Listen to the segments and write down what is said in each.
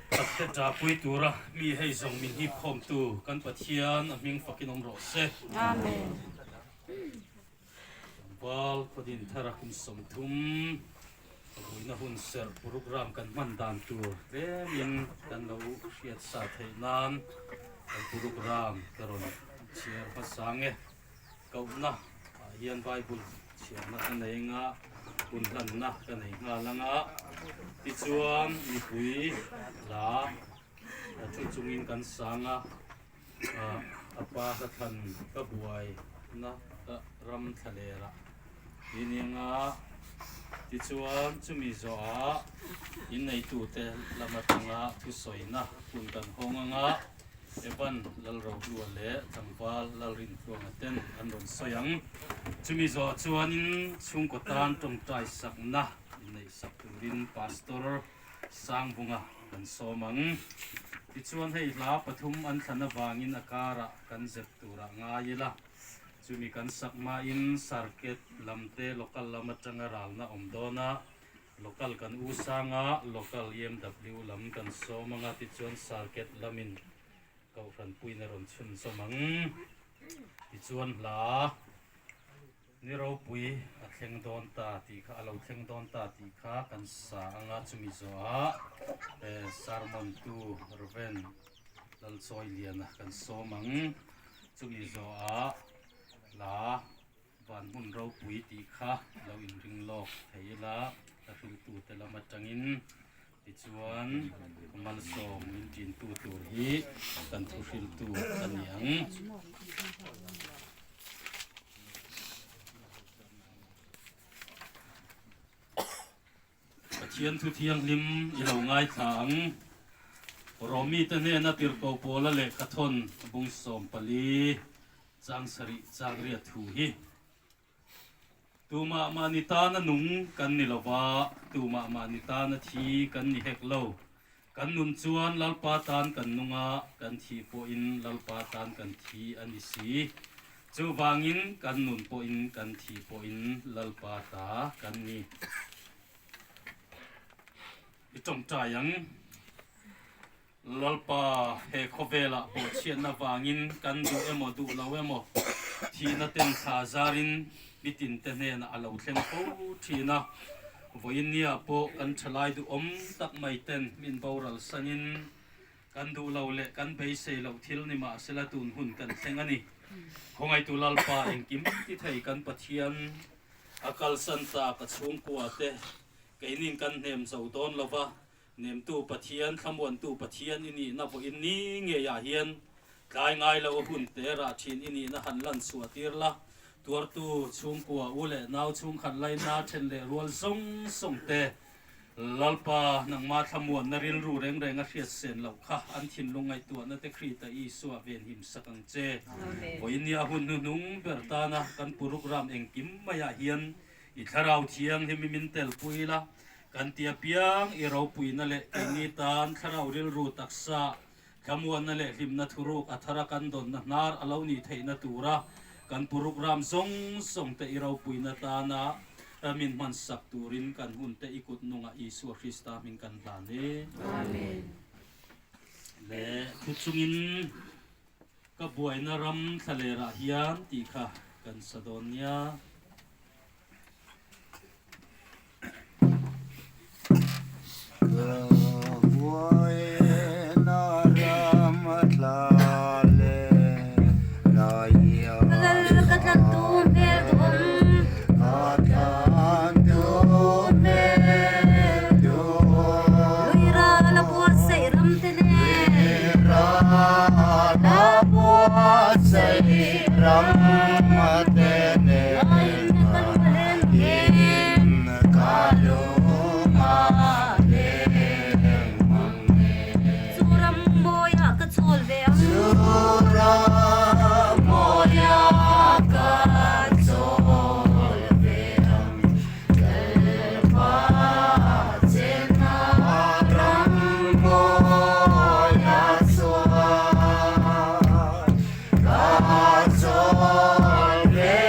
Takte ṭahpui tura mi hei zawng min hip khawmtu kan Pathian a hming fakin awm rawh se. Amen. Tlangval khawdin thara kum 30 vuina hun serh program kan hman dan tur tlemin kan lo hriat sa theih nan kan program ka rawn chhiar hmasa nge. Kohna ah hian Bible chhiarna ka nei anga, hun hlanna ka nei nghal anga, tichuan mipui hla thu chungin kan sang a, a pa ka thlan ka buai na ka ram thla ler ah ti ni anga, tichuan chumi zawhah inneitute lam atanga thusawina hun kan hawng anga. Evan Lalrohlua leh tlangval Lalrintluanga ten an rawn sawi ang. Chumi zawh chuanin chhungkaw tan tawngtai sakna inneih sak turin Pastor Sangbunga kan sawm ang. Tichuan hei hla pathum an thlan avangin a karah kan zep turah ngai ila. Chumi kan sak hmain Circuit lam te Local lam atanga ralna awm dawn a. Local kan u sang a, Local EMW lam kan sawm anga tichuan Circuit lamin Kohhran puiin a rawn chhunzawm ang. Tichuan hla ni ropui a thleng dawn ta tih kha, a lo thleng dawn ta tih kha kan sa anga chumi zawhah sermon tu Rev. Lalchawiliana kan sawm ang. Chumi zawhah hla Van hmun ropui tih kha lo inring lawk thei ila, ka hrilhtute lam atangin tichuan malsawm min tintu tur hi kan thu hriltu a ni ang. Pathian thu thianghlim i lo ngaithla ang. Romite hnena tirhkoh Paula lehkhathawn bung 14 chang sarih chang riat thu hi, Tumah mahni tana nung kan ni lo va, tumah mahni tana thi kan ni hek lo. Kan nun chuan Lalpa tan kan nung a, kan thih pawhin Lalpa tan kan thi a ni si. Chuvangin kan nun pawhin kan thih pawhin Lalpa ta kan ni. I tawngtai ang. Lalpa, he khawvelah pawh chhiatna vangin kan duh emaw duh lo emaw thihna ten thla zarin mitinte hnenah a lo thleng fo thin a. Vawiinniah pawh kan thalai duhawm tak mai ten min boral sanin Kan duh lo leh kan beisei loh thil ni mahsela tun hun kan thleng a ni. Khawngaihtu Lalpa engkim ti thei kan Pathian a kalsan ta ka chhungkua te keinin kan hnem zo dawn lo va, nemtu Pathian, thlamuantu Pathian i nihna vawiin ni ngeiah hian tlai ngai lo a hun te rah thin i nihna han lan chhuah tir la, tuartu chhungkua u leh nau chhungkhat laina then leh rual zawng zawng te Lalpa, nangmah thlamuanna rilru reng reng a hriat sen loh kha an thinlung ngaihtuahna te Krita Isua venhim sak ang che. Vawinia hun hnuhnung ber tana kan purugram engkim maiah hian i thlarau thianghlim i min telpui la, kan ti apiang i ropuina leh keini tan thlarau rilru taksa thlamuanna leh hlimna thuruk a thara kan dawnna hnar a lo nih theihna tura kan purugram zawng zawng te i ropuina tana min hman sak turin kan hun te i kut nungah Isua Krista hming kan hlan e. Amen. Le thu chungin ka buaina ram thlalerah hian tih kha kan sa dawn nia. Ka buaina ram thla leh Ka lal ka tlan tu hmel duhawm. Ka tlan tu hmel duhawm. Lui ral a buatsaih ram te nen. Lui ral a buatsaih ram te nen. Chu ram mawiah ka chawl ve ang. Chu ram mawiah ka chawl ve ang. Lalpa chenna ram mawiah chuan ka chawl ve.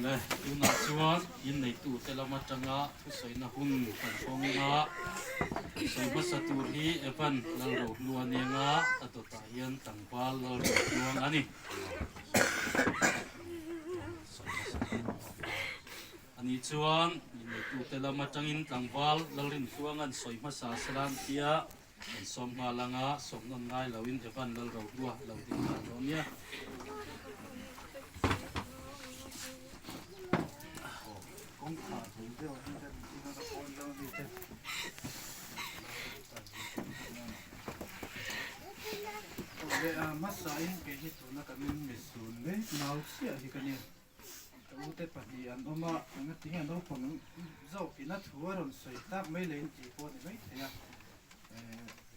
Awle, tunah chuan inneitute lam atanga thusawina hun kan hawng a, sawi hmasa tur hi Evan Lalrohlua nenga a dawtah hian tlangval Lalrohluang a ni. Ani chuan inneitute lam atangin tlangval Lalrinhluanga'n sawi hmasa sela an tia Kan sawm nghal anga sawm nawn ngai loin Evan Lalrohlua lo ding nghal dawn nia. Hmasain kei hi tuna kan misun mek nau chiah hi ka ni. Ka ute pahnih an awm a, engatinge naupang zawkin a thu a rawn sawi tak mai leh in tih pawh a ni maithei a.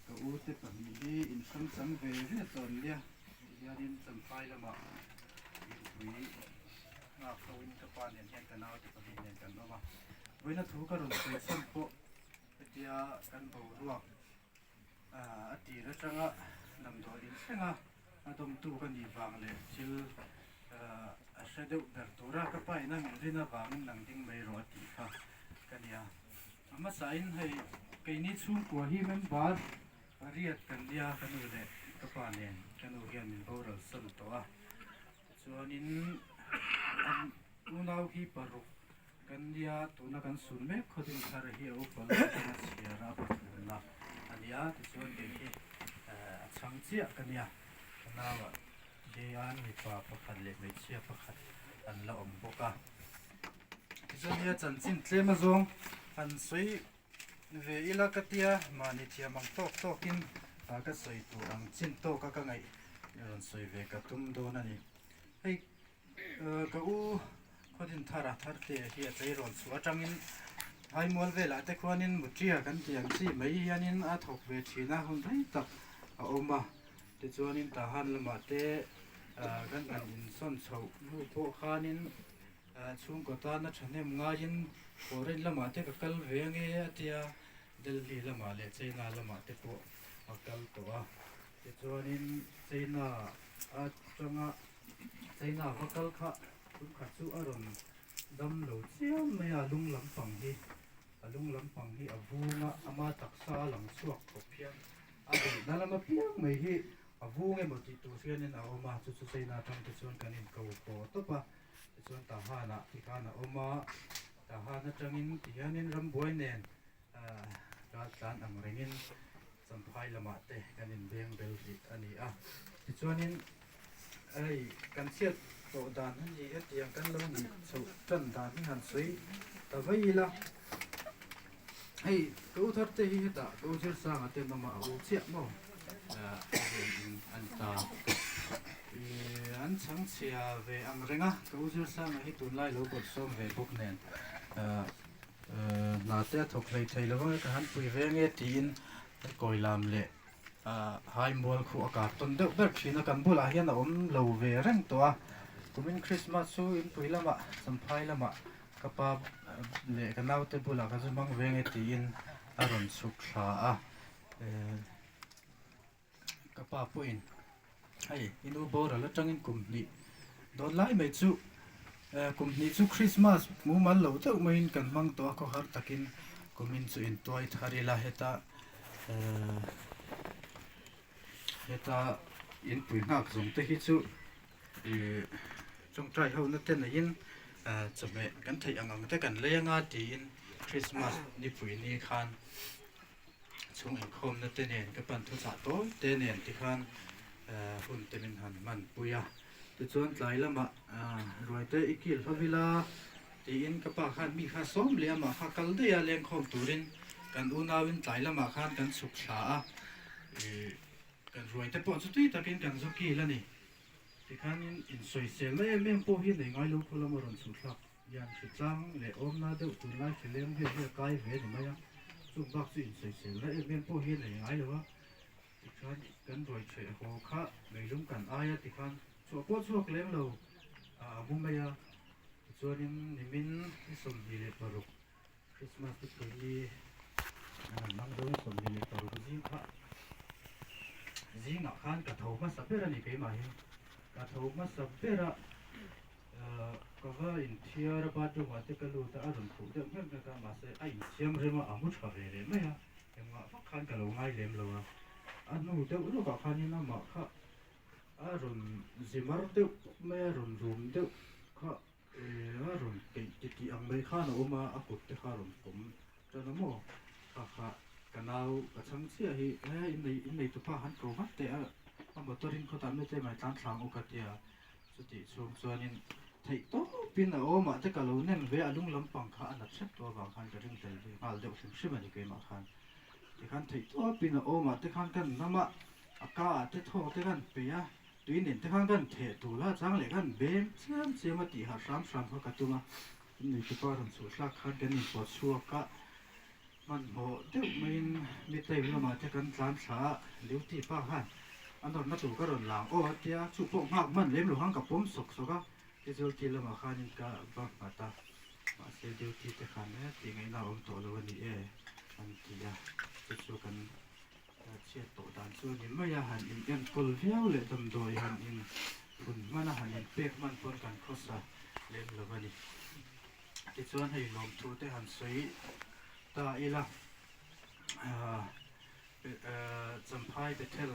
Ka ute pahnih hi inhrang chang ve ve tawh an nia, tihianin Champhai lamah inpui nghak hoin ka pa nen hian ka naute pahnih nen kan awm a. Vawiina thu ka rawn sawi chhan pawh hetia kan boruak A tir atanga damdawi in thlenga a dawmtu ka nih vang leh thil a hre deuh ber tura ka pa ina min rin avangin nang ding mai rawh a tih kha ka nia. A hmasain hei keini chhungkua hi member pariat kan nia ka nu leh ka pa nen ka nu hian min boral san tawh a. Tichuanin an unau hi paruk Kan nia tuna kan sun mek khawding thar hi a upa lam atanga chhiar a pathumna a nia tichuan kei hi a chhang chiah ka nia ka nauah hian mipa pakhat leh hmeichhia pakhat an la awm bawk a tichuan nia chanchin tlem azawng han sawi ve ila ka tia mahni thiam ang tawk tawkin ka sawi tur ang chin tawka ka ngaih rawn sawi ve ka tum dawn a ni hei. Ka u khawdin thar a thar te hi a tleirawl chhuah atangin Haimual velah te khuanin Mutria kan tih ang chi mai hianin a thawk ve thin a, hun rei tak a awm a. Tichuanin Tahan lamah te kan han insawn chhoh hnu pawh khanin chhungkaw tana thahnem ngaiin foreign lamah te ka kal ve ange a tia Delhi lamah leh China lamah te pawh a kal tawh a. Tichuanin China atanga China va kal kha tumkhat chu a rawn dam lo chiam mai a, lung lampang hi a lung lampang hi a vung a, ama taksa a lang chhuak khawp hian a beihna lama piang mai hi a vung emaw tih tur hianin a awm a, chu chu China atang te chuan kan inko haw tawp a, tichuan Tahan-ah tikhan a awm a, Tahan atangin tihianin rambuai nen raltlan ang rengin Champhai lamah te kan inbeng bel rih a ni a. Tichuanin hei kan chhiat tawh dan a ni hetiang kan lo nih chhoh tan dan hi han sawi ta vai ila. Hei ka u thar te hi hetah ka u Zirsanga te an awm a, a u chiah maw a rian in a ni ta. An chhangchhia ve ang reng a, ka u Zirsanga hi tunlai lo kawt sawm ve bawk nen. Hna te a thawk hlei thei lo a, ka han pui ve ange tiin kawi lam leh haimual khu a kar tawn deuh ber thin a, kan bulah hian a awm lo ve reng tawh a, kumin Christmas chu inpui lamah Champhai lamah ka pa leh ka naute bulah ka zu hmang ve ange tiin a rawn chhuk thla a. Ka pa pawhin hei i nu boral atangin kum hnih dawn lai mai chu kum hnih chu Christmas mumal lo deuh maiin kan hmang tawh a khawhar takin kumin chu intuai thar ila heta heta inpui nghak zawng te hi chu ih tawngtai ho na te neiin chawhmeh kan theih ang ang te kan lei anga tiin Christmas nipui ni khan. Chhung inkhawmna te nen ka pan thuchah tawi te nen tikhan hun te min han hman pui a. Tichuan tlai lamah ruaite i kil ho ila tiin ka pa khan mi kha sawm leh amah kha kal daih a lengkhawm turin kan unauin tlai lamah khan kan chhuk thla a, kan ruaite pawh chu tui takin kan zu kil a ni. Tikhanin insawiselna em em pawh hi nei ngai lo khaw lama rawn chhuh thlak. Lian hritlang leh awmna deuh tunlai hrileng vel hi a kai ve ni mai a, chung bak chu insawiselna em em pawh hi a nei ngai lo a, tikhan kan ruai chheh haw kha meilum kan ai a tikhan chhuah pawh chhuak lem lo a mu mai a, tichuanin nimin ni 26 Christmas te pui ni an han hmang dawn 26 zing kha zingah khan ka tho hmasa ber a ni keimah hi ka tho hmasa ber a. Ka va inthiar a, bathroom ah te ka lut a, a rawn khuh deuh nghek nghek a, mahse a inthiam rem a, a mu tha ve leh mai a, engmah vak khan ka lo ngai lem lo a, a hnu deuh lawkah khanin amah kha a rawn zi mar deuh mai a, rawn rum deuh kha a rawn peih titih ang mai khan a awm a, a kut te kha a rawn pawm tan a maw, kha kha ka nau ka chhang chiah hi he innei innei tupa han ko vat teh a, a motor in khawtah mite mai tlan thlang u ka tia. Chutih chhung chuanin theih tawpin a awmah te ka lo nem ve a, lung lampang kha a nat hrep tawh avang khan ka ring hlel ve nghal deuh hrim hrim a ni keimah khan. Tikhan theih tawpin a awmah te khan kan nam a, a ka ah te thawk te kan peih a, tui nen te khan kan theh tul a, chang leh kan bem chiam chiam a tih harh hram hram kha ka tum a. Nuitupa rawn chhuh thlak khan kan inpawt chhuak a, Hmanhmawh deuh maiin mi time lamah te kan tlan thla a, duty pa khan a nawrna tur ka rawn lang aw a tia, chu pawh nghak hman lem lo khan ka pawm sawk sawk a, casualty lamah khanin ka va nghat a, mahse duty te khan e tih ngaihna a awm tawh lo a ni e an ti a, chu chu kan chhiat tawh dan chu a ni mai a, han in enkawl viau leh damdawi han in phun hman a, han in pek hman pawn kan khawsa lem lo a ni. Tichuan hei lawmthu te han sawi ta ila, Champhai Bethel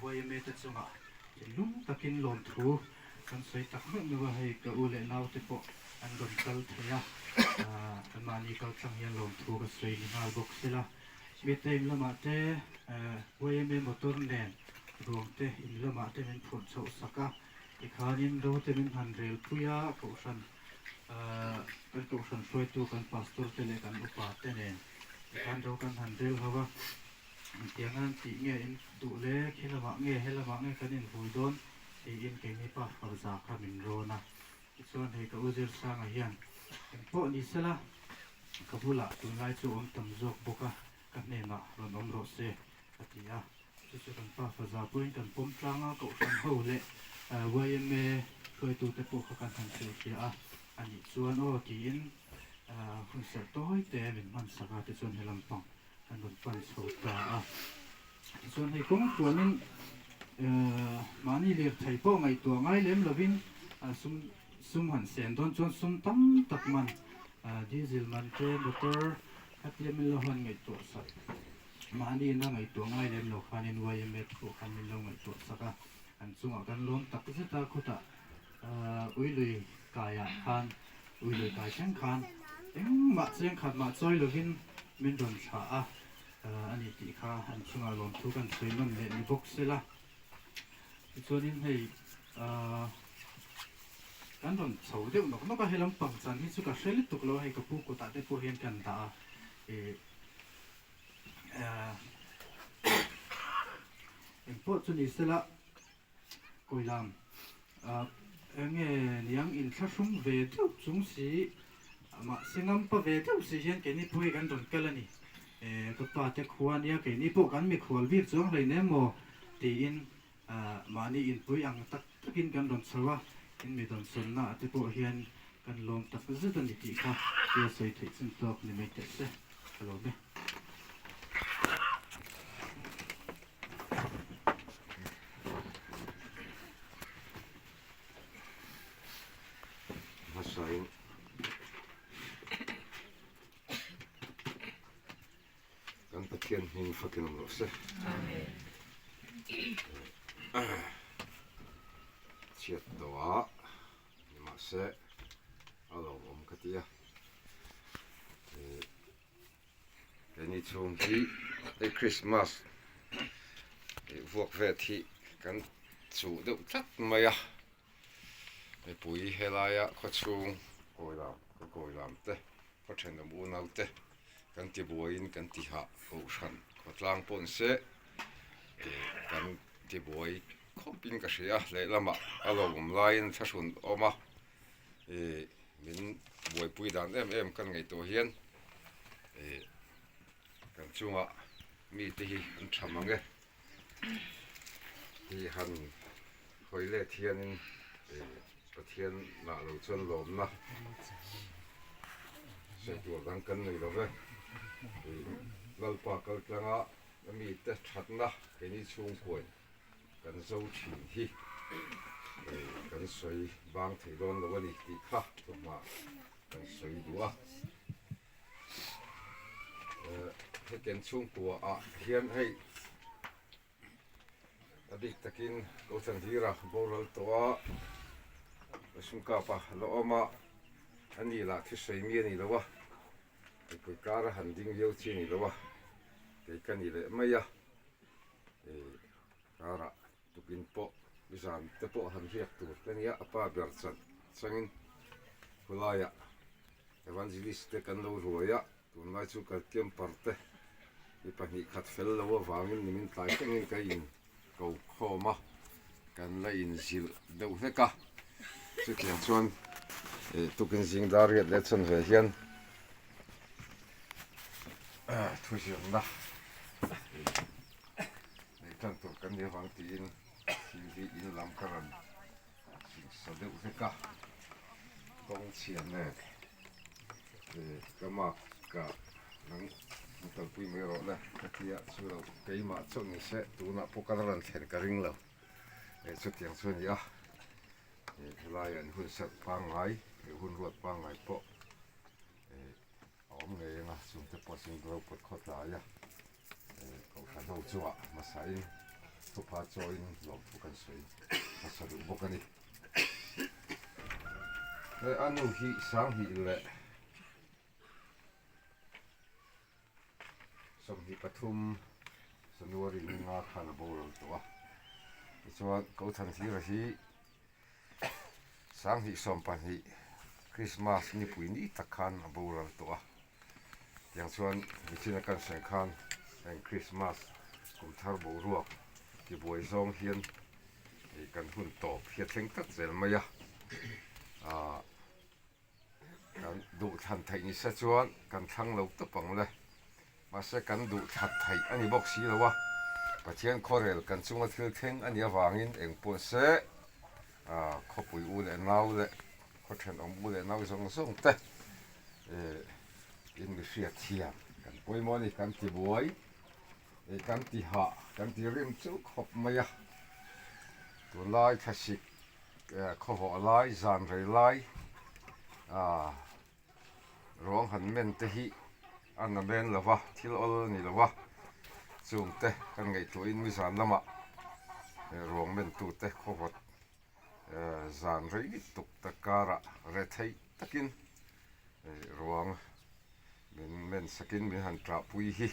YMA te chungah thinlung takin lawmthu kan sawi tak meuh meuh a, hei ka u leh nau te pawh an rawn kal thei a, anmahni kal tlang hian lawmthu ka sawi ni nghal bawk sela. Mite in lamah te YMA motor nen ruang te in lamah te min phurh chhoh sak a. Tikhanin rote min han rel pui a, kohhran kan kohhran hruaitu kan pastor te leh kan upa te nen tikhan ro kan han rel ho a, engtiang an tih nge in duh le, khi lamah nge he lamah nge kan invui dawn tiin keini pa farza kha min rawn a, tichuan hei ka u Zirsanga hian engpawh ni sela ka bulah tunlai chu awm tam zawk bawk a, ka hnenah rawn awm rawh se a ti a. Chu chu kan pa faza pawhin kan pawm tlang a, Kohhran ho leh yma hruaitute pawh kha kan han hrilhfiah a, a nih chuan aw tiin hun serh tawi te min hman sak a, tichuan he lampang kan rawn pan chho ta a. Tichuan hei kawng tluanin mahni lirthei pawh ngaihtuah ngai lem lovin sum sum han sen dawn chuan sum tam tak man diesel man te motor khatia min lo han ngaihtuah sak. Mahni ina ngaihtuah ngai lem lo khanin YMA te pawh khan min lo ngaihtuah sak a, an chungah kan lawm tak zet a, khutah Uilui kaiah khan Uilui kai thleng khan engmah cheng khat mah chawi lovin min rawn thlah a, a ni tih kha an chungah lawmthu kan sawi nawn leh ni bawk sela. Tichuanin hei kan rawn chho deuh nawk nawk a, he lampang chan hi chu ka hre lutuk lo a, hei ka pu kutah te pawh hian kan dah a, ih. Engpawh chu ni sela Kawilam enge niang inthlahrung ve deuh chung si mahse ngampa ve deuh si hian keini pawh hi kan rawn kal a ni. Ka pa te khua nia keini pawh kan mikhual bik chuang hlei nem maw tiin mahni inpui ang tak takin kan rawn chho a, in mi dawnsawnna ah te pawh hian kan lawm tak zet a ni tih kha tia sawi theih chin tawk ni mai teh se ka lawm e. Hmasain Kan Pathian hming fakin awm rawh se. Chhiat tawh a ni mahse a lawmawm ka ti a. Keini chhung hi hei Christmas vuak vet hi kan chuh deuh tlat mai a. Mipui helaia khawchhung kawilam ka kawilam te khaw thenawm unau te kan ti buaiin kan ti hah kohhran khawtlang pawh ni se ih kan ti buai khawp in ka hria a lehlamah a lo awm laiin thlahrun awm a ih min buaipui dan em em kan ngaihtuah hian ih kan chungah mite hi an tha mang e tih han hawi let hianin Pathian lah lo chuan lawmna sawi tur dang kan nei lo ve. Lalpa kal tlanga mite thatna keini chhungkuain kan zo thin hi. Kan sawi bang thei dawn lo a ni tih kha chawhmah kan sawi duh a. Hetiang chhungkua ah hian hei a bik takin Kothanhira boral tawh a, Sumkapa la awm a, a ni lah thisawi mi a ni lo a, mipui kara han ding viau chi a ni lo a, kei ka ni leh mai a, karah Tukin pawh zan te pawh han hriat tur ka nia, a pa ber chan changin khulaiah Evangelist te kan lo ruai a, tunlai chu ka camper te mi pahnih khat fel lo avangin nimin tlai thlengin ka in ko khawm a, kan la inzilh deuh hlek a, chutiang chuan tukin zing dar riat leh chhan ve hian thuzirna. Nei tan tur kan ni avang tiin thil hi in lam ka rawn sa deuh vek a, kawng chhia nen ka mark ka nang hmu kalpui mai rawh le ka tia chu lo keimah chauh ni se tunah pawh ka la rawn thlen ka ring lo chutiang chu a ni a, helaiah an hun serh pangngai hun ruat pangngai pawh a awm ngei ang a chungte pawh chu ro pawt khawtlai a. Kohhran ho chungah hmasain thupha chawiin lawmthu kan sawi hmasa duh bawk a ni. He a nu hi sanghnih leh 23 January ni nga khan a boral tawh a. Tichuan Kothan Hlira hi 2020 Krismas nipui ni tak khan a boral tawh a. Tiang chuan michina kan sawi khan heng Krismas kum thar boruak tibuai zawng hian kan hun tawp hi a thleng tlat zel mai a. Aaa kan duhthlan theih ni se chuan kan thlang lo tawp ang le. Mahse kan duhthlat theih a ni bawk si lo a, Pathian khawrel kan chunga thil thleng a nih avangin eng pawh se khawpui u leh nau leh khaw thenawm u leh nau zawng zawng te in mi hriat hian kan pawimawh a ni, kan ti buai, kan ti hah, kan ti rim chu khawp mai a, tunlai thlasik khawvawh lai zan rei lai Ruang han men te hi a na men lo va, thil awl a ni lo va, chung te kan ngaihtuahin mizan lamah ruang men tu te khawvawt zan rei tuk tak karah re theih takin ruang min men sakin min han ṭahpui hi.